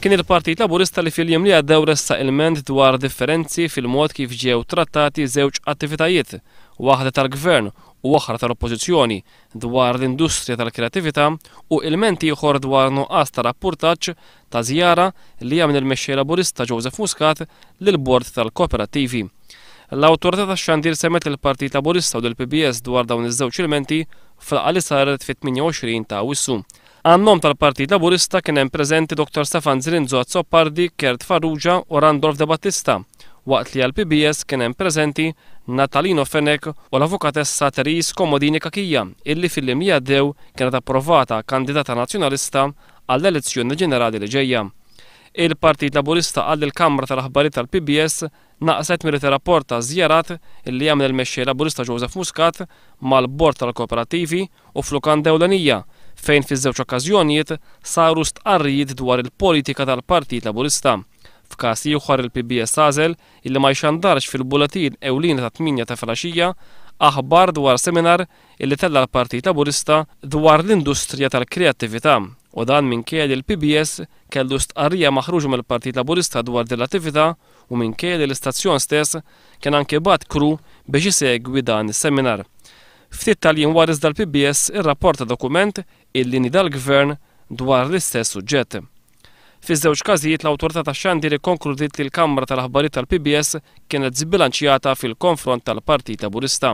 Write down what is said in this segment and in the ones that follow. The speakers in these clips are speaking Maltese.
Kien il-Partit Laburista li fil-jiem li għaddew ressaq ilment dwar differenzi fil-mod kif ġew trattati żewġ attivitajiet, waħda tal-Gvern u oħra tal-Oppożizzjoni, dwar l-industrija tal-kreattività u ilment ieħor dwar nuqqas ta' rappurtaġġ ta' żjara li għamel il-Mexxej Laburista Joseph Muscat lill-Bord tal-Kooperattivi. L-Awtorità tax-Xandir semgħet lill-Partit Laburista u lill-PBS dwar dawn iż-żewġ ilmenti f'laqgħa li saret fit-28 ta' Awwissu. Għan-nom tal-Partit Laburista kien hemm preżenti Dottor Stefan Zrinzo Azzopardi, Kurt Farrugia u Randolph De Battista, waqt li għall-PBS kien hemm preżenti Natalino Fenech u l-Avukatessa Therese Comodini Cachia illi fil-jiem li għaddew kienet approvata kandidata Nazzjonalista għall-elezzjoni ġenerali li ġejja. Il-Partit Laburista qal li l-Kamra tal-Aħbarijiet tal-PBS naqset milli tirrapporta ż-żjarat li għamel il-Mexxej Laburista Joseph Muscat mal-Bord tal-Kooperattivi u f'lukanda ewlenija, fejn fiż-żewġ okkażjonijiet saru stqarrijiet dwar il-politika tal-Partit Laburista. F'każ ieħor il-PBS għażel illi ma jxandarx fil-bulletin ewlieni tat-tmienja ta' filgħaxija aħbar dwar seminar illi tella' l-Partit Laburista dwar l-industrija tal-kreattività u dan minkejja li l-PBS kellu stqarrija maħruġa mill-Partit Laburista dwar din l-attività u minkejja li l-istazzjon stess kien anki bagħat crew biex isegwi dan is-seminar. Ftit tal-jiem wara iżda l-PBS irrapporta dokument illi nieda l-Gvern dwar l-istess suġġett. Fiż-żewġ każijiet l-Awtorità tax-Xandir ikkonkludiet li l-Kamra tal-Aħbarijiet tal-PBS kienet żbilanċjata fil-konfront tal-Partit Laburista.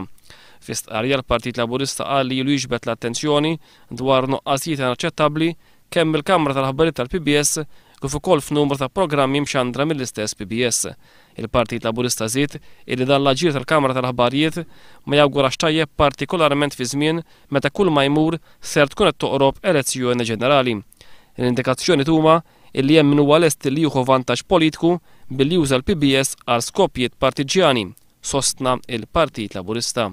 Fi stqarrija l-Partit Laburista qal li ilu jiġbed l-attenzjoni dwar nuqqasijiet inaċċettabbli kemm mill-Kamra tal-Aħbarijiet tal-PBS kif ukoll f'numru ta' programmi mxandra mill-istess PBS. Il-Partit Laburista żied illi dan l-aġir tal-Kamra tal-Aħbarijiet ma jawgurax tajjeb partikolarment fi żmien meta kull ma jmur ser tkun qed toqrob elezzjoni ġenerali. L-indikazzjoniet huma illi hemm min huwa lest li jieħu vantaġġ politku billi juża l-PBS għal skopijiet partiġġjani, sostna l-Partit Laburista.